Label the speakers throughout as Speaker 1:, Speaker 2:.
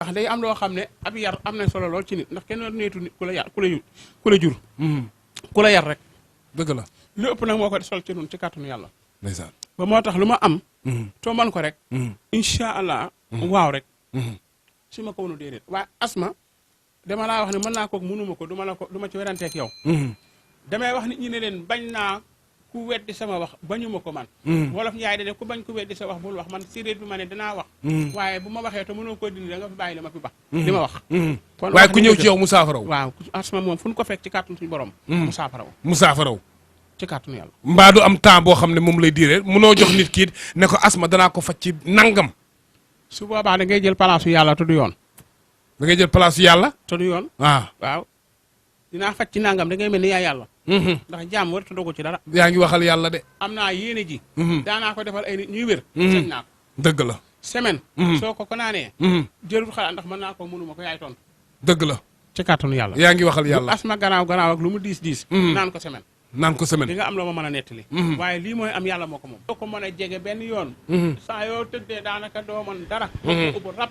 Speaker 1: ndax day am loo xam ne ab yar am na solo lool ci nit ndax kenn neetu nit ku la yar ku la jur ku la yar rek
Speaker 2: dëgg la
Speaker 1: lu ëpp nag moo ko sol ci nun ci kàttanu yàlla
Speaker 2: ndeysaan
Speaker 1: ba moo tax lu ma am too man ko rek incha allah waaw rek su ma ko wonu déedéet waaye asma dama laa wax ne mën naa ko mënuma ko du ma ci weranteek yow damay wax nit ñi ne leen bañ naa ku weddi sama wax bañuma ko man wolof Njaay de ku bañ ku weddi sa wax bul wax man séeréer bi ma ne danaa wax waaye bu ma waxee te mënoo ko dindi da nga fi bàyyi la ma fi bax li ma wax kon
Speaker 2: waaye ku ñëw ci yow mu saafaraw
Speaker 1: waaw asma moom fu ñu ko fekk ci kàttanu suñu borom mu saafaraw ci kàttanu yàlla
Speaker 2: mbaa du am temps boo xam ne moom lay diire munoo jox nit kii ne ko asma danaa ko faj ci nangam
Speaker 1: su boobaa da ngay jël palaasu yàlla te du yoon
Speaker 2: da ngay jël place yàlla
Speaker 1: te du yoon waaw dinaa faj ci nangam da ngay mel ni yaa yàlla ndax jaam war ta dogu ci dara
Speaker 2: yaa ngi waxal yàlla de
Speaker 1: am naa yéene ji daanaa ko defal ay nit ñuy wér sañ naa ko
Speaker 2: dëgg la
Speaker 1: semaine soo ko naanee jërul xalaat ndax mën naa ko mënuma ko yaay tontu
Speaker 2: dëgg la
Speaker 1: ci kàttanu yàlla
Speaker 2: yaa ngi waxal yàlla
Speaker 1: lu asma garaaw ak lu mu diis naan ko semaine
Speaker 2: di
Speaker 1: nga am loo ma mën a nettali waaye lii mooy am yàlla moo ko moom doo ko mën a jege benn yoon saa yoo tëddee daanaka doo mën dara boo ko ubbu rab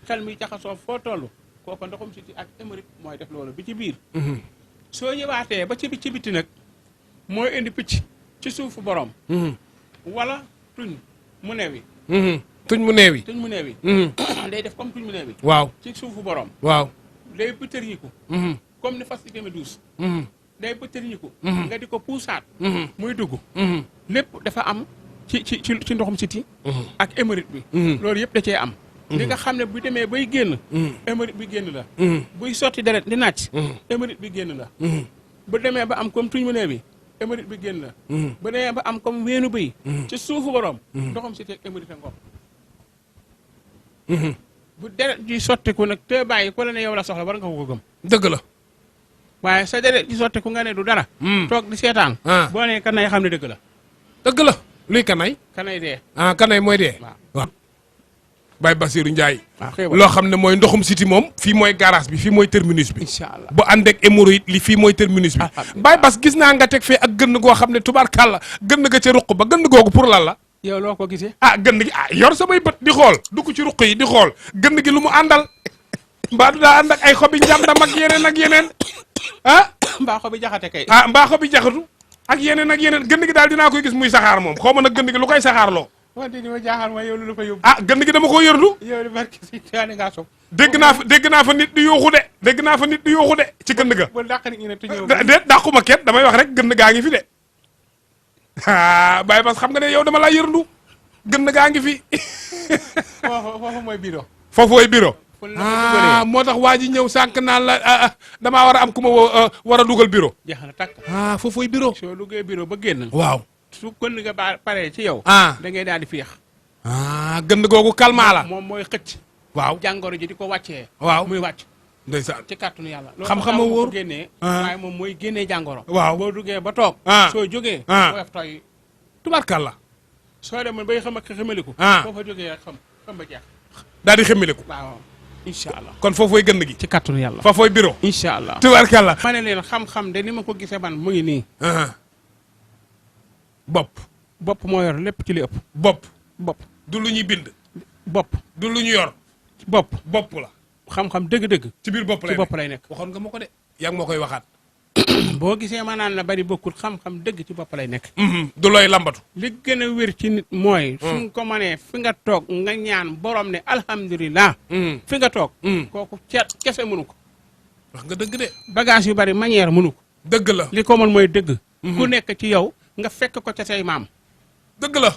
Speaker 1: xel mi jaxasoo foo toll kooku ndoxum siti ak émérite mooy def loolu bi ci biir soo ñëwaatee ba ci biti nag mooy indi picc ci suufu borom wala tuñ mu neewi
Speaker 2: tuñ mu neewi
Speaker 1: day def comme tuñ mu neewi
Speaker 2: waaw
Speaker 1: ci suufu borom
Speaker 2: waaw
Speaker 1: day pëtërñiku comme ni fas yi gëme duus day pëtërñiku nga di ko puusaat muy dugg lépp dafa am ci ndoxum siti ak émérite bi loolu yëpp da cee am li nga xam ne bu demee bay génn émérite bi génn la buy sotti deret di nàcc émérite bi génn la bu demee ba am comme tuñ mu nee bi émérite bi génn la bu demee ba am comme weenu bëy ci suufu borom ndoxam si teeg émérite a ngoom bu deret ji sottiku nag te bàyyi ku la ne yow la soxla war nga ko gëm
Speaker 2: dëgg la
Speaker 1: waaye sa deret ji sottiku nga ne du dara toog di seetaan boo nee kanay xam ne dëgg la
Speaker 2: dëgg la luy kanay
Speaker 1: dee
Speaker 2: kanay mooy dee waaw Baye Bassirou Ndiaye
Speaker 1: loo
Speaker 2: loo xam ne mooy ndoxum siti moom fii mooy garage bi fii mooy terminus bi
Speaker 1: incha allah
Speaker 2: bu ànd ak hémorroïde li fii mooy terminus bi Baye Bass gis naa nga teg fee ak gënn goo xam ne tubaarkàlla gënn ga ca ruq ba gënn googu pour lan la
Speaker 1: yow loo ko gisee
Speaker 2: gënn gi yor samay bët di xool dugg ci ruq yi di xool gënn gi lu mu àndal mbaa du daa ànd ak ay xobi njàndam ak yeneen
Speaker 1: mbaa xobi jaxate kay
Speaker 2: mbaa xobi jaxatu ak yeneen gënn gi daal dinaa koy gis muy saxaar moom xaw ma nag gënn gi lu koy saxaarloo
Speaker 1: wante ni ma jaaxal mooy yow lu ko yóbbu
Speaker 2: gënn gi dama ko yërdu
Speaker 1: yow li barki si taane ngaa sob
Speaker 2: dégg naa fa nit di yuuxu de ci gënn ga
Speaker 1: bu dàq nit ñi ne tuñëw
Speaker 2: déet dàquma kenn damay wax rek gënn gaa ngi fi de Baye Bass xam nga ne yow dama laa yërndu gënn gaa ngi fi
Speaker 1: foofu mooy bureau
Speaker 2: foofooy bureau moo tax waa ji ñëw sànq naan la damaa war a am ku ma war a dugal bureau
Speaker 1: jeex na takk
Speaker 2: foofooy bureau
Speaker 1: soo duggee bureau ba génn
Speaker 2: waaw
Speaker 1: su gënn nga paree ci yow da ngay daal di féex
Speaker 2: gënn googu kalmaa la
Speaker 1: moom mooy xëcc
Speaker 2: waaw
Speaker 1: jàngoro ji di ko wàccee
Speaker 2: waaw
Speaker 1: muy wàcc
Speaker 2: ndeysaan
Speaker 1: ci kàttanu yàlla
Speaker 2: xam-xam a wóor
Speaker 1: génnee waaye moom mooy génnee jàngoro
Speaker 2: waaw
Speaker 1: boo duggee ba toog soo jógee woyof toy
Speaker 2: tubaarkàlla
Speaker 1: soo demoon bay xam ak xamaliku boo fa jógee rek xam ba jeex
Speaker 2: daal di xamaliku
Speaker 1: waaw incha allah
Speaker 2: kon foofooy gënn gi
Speaker 1: ci kàttanu yàlla
Speaker 2: foofooy bureau
Speaker 1: incha allah
Speaker 2: tubaarkàlla
Speaker 1: ma ne leen xam-xam de ni ma ko gisee man mu ngi nii bopp moo yor lépp ci li ëpp bopp
Speaker 2: du lu ñuy bind
Speaker 1: bopp
Speaker 2: du lu ñu yor
Speaker 1: bopp
Speaker 2: la
Speaker 1: xam-xam dëgg-dëgg
Speaker 2: ci biir bopp
Speaker 1: lay nekk
Speaker 2: waxoon nga ma ko de yaa ngi ma koy waxaat
Speaker 1: boo gisee ma naan la bari bokkul xam-xam dëgg ci bopp lay nekk
Speaker 2: du looy lambatu
Speaker 1: li gën a wér ci nit mooy fi nga ko mënee fi nga toog nga ñaan borom ne alhamdulilah fi nga toog kooku kese mënu ko
Speaker 2: wax nga dëgg de
Speaker 1: bagage yu bari manière mënu ko
Speaker 2: dëgg la
Speaker 1: li ko mën mooy dëgg ku nekk ci yow nga fekk ko ca say maam
Speaker 2: dëgg la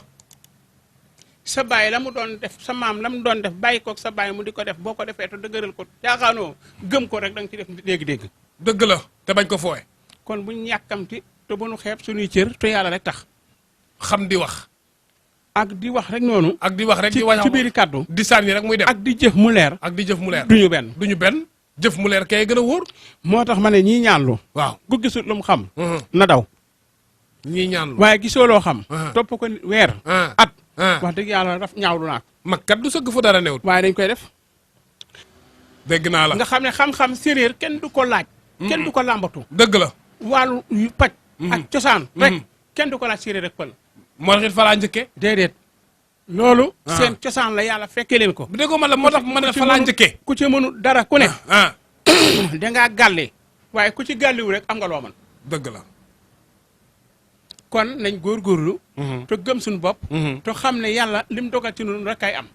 Speaker 1: sa baay la mu doon def sa maam la mu doon def bàyyi koog sa baay mu di ko def boo ko defee te dëgëral ko jaaxaanoo gëm ko rek da nga ci def dégg-dégg
Speaker 2: dëgg la te bañ ko fooye
Speaker 1: kon buñ yàkkamti te bu nu xeeb suñuy cër te yàlla rek tax
Speaker 2: xam di wax
Speaker 1: ak di wax rek noonu
Speaker 2: ak di wax rek di wax
Speaker 1: ci biiri kàddu
Speaker 2: di sànni rek muy dem
Speaker 1: ak di jëf mu leer duñu benn
Speaker 2: jëf mu leer kay gën a wóor
Speaker 1: moo tax ma ne ñii ñaanlu
Speaker 2: waaw
Speaker 1: ku gisul lu mu xam na daw
Speaker 2: ñii ñaanlu
Speaker 1: waaye gisoo loo xam topp ko weer at wax dëgg yàlla daf ñaawlu naa ko
Speaker 2: mag kat du sëgg fu dara newut
Speaker 1: waaye dañ koy def
Speaker 2: dégg naa la
Speaker 1: nga xam ne xam-xam séréer kenn du ko laaj kenn du ko làmbatu
Speaker 2: dëgg la
Speaker 1: wàllu paj ak cosaan rek kenn du ko laaj séréer rek pël
Speaker 2: moo tax it fa laa njëkke
Speaker 1: déedéet loolu seen cosaan la yàlla fekkee leen ko
Speaker 2: bu déggoo ma la moo tax ma ne fa laa njëkkee
Speaker 1: ku ci mënu dara ku ne
Speaker 2: ah
Speaker 1: dangaa gàlle waaye ku ci gàlliwu rek am nga loo man
Speaker 2: dëgg la
Speaker 1: kon nañ góorgóorlu te gëm suñu bopp te xam ne yàlla lim dogal ci ñun rek kay am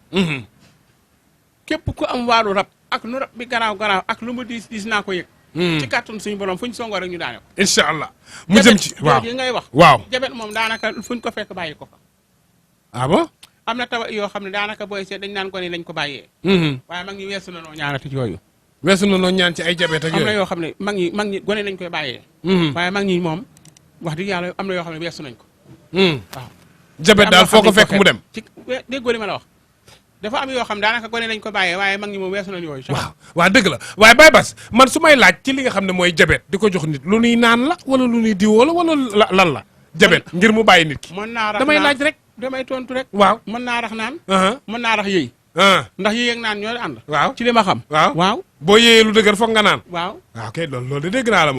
Speaker 1: képp ku am wàllu rab ak nu rab bi garaaw garaaw ak lu mu diis diis naa ko yëg ci kàttun suñu borom fu ñu songoo rek ñu daane ko
Speaker 2: incha allah mu jëm ci waaw
Speaker 1: yi ngay wax
Speaker 2: waaw
Speaker 1: jabet moom daanaka fu ñu ko fekk bàyyi ko fa
Speaker 2: ah bon
Speaker 1: am na tawa yoo xam ne daanaka booy seet dañ naan ko ni lañ ko bàyyee waaye mag ñi weesu na noo ñaanati ci yooyu
Speaker 2: weesu na noonu ñaan ci ay jabet ak
Speaker 1: am na
Speaker 2: yooyu
Speaker 1: yoo xam ne mag ñi gone lañ koy bàyyee waaye mag ñi moom wax dëgg yàlla am na yoo xam ne weesu nañ ko waaw
Speaker 2: jabet daal foo ko fekk mu dem
Speaker 1: ci déggoo li ma la wax dafa am yoo xam daanaka gone lañ ko bàyyee waaye mag ñi moom weesu nañ yooyu
Speaker 2: waaw waaw dëgg la waaye Baye Bass man su may laaj ci li nga xam ne mooy jabet di ko jox nit lu nuy naan la wala lu nuy diwoo la wala lan la jabet ngir mu bàyyi nit ki
Speaker 1: mën naa rax
Speaker 2: damay laaj rek
Speaker 1: damay tontu rek
Speaker 2: waaw
Speaker 1: mën naa rax naan mën naa rax yëy ndax yëy ak naan ñoo ànd
Speaker 2: waaw
Speaker 1: ci li ma xam
Speaker 2: waaw
Speaker 1: waaw
Speaker 2: boo yéeyee lu dëgër foog nga naan
Speaker 1: waaw
Speaker 2: waaw kay loolu de dégg naa la